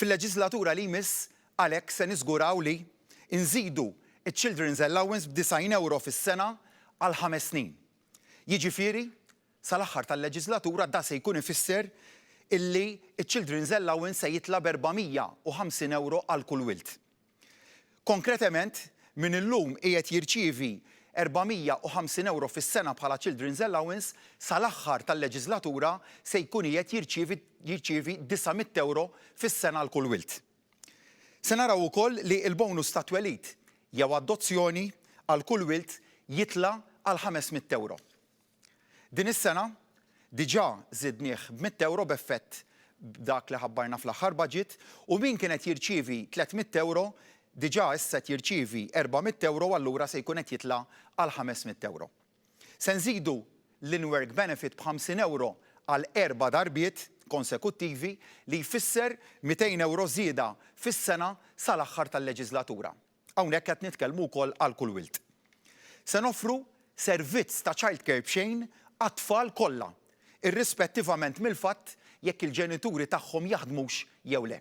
Fil-leġislatura li jmiss għalhekk se niżguraw li nżidu ċ-Children's Allowance b'90 euro fis-sena għal 5 snin. Jiġifieri, sal-aħħar tal-leġislatura da se jkun ifisser illi ċ-Children's Allowance se jitla b'450 euro għal kull wild. Konkretament, min illum qiegħed jirċievi 450 euro fis-sena bħala Children's Allowance, sal-aħħar tal-leġislatura se jkun qiegħed jirċievi 900 euro fis-sena għal kull wild. Se naraw ukoll li l-bonus ta' twelid jew adozzjoni għal kull wild jitla għal 500 euro. Din is-sena diġà żidnieh b'100 euro b'effett dak li ħabbarna fl-aħħar budget u min kien qed jirċievi 300 euro diġà issa qed jirċievi 400 euro, allura se jkun qed jitla għal 500 euro. Se nżidu l-in-work benefit b'50 euro għal erba' darbiet konsekuttivi, li jfisser 200 euro żieda fis-sena sal-aħħar tal-leġislatura. Hawnhekk qed nitkellmu wkoll għal kull wild. Se noffru servizz ta' childcare b'xejn għat-tfal kollha, irrispettivament mill-fatt jekk il-ġenituri tagħhom jaħdmux jew le.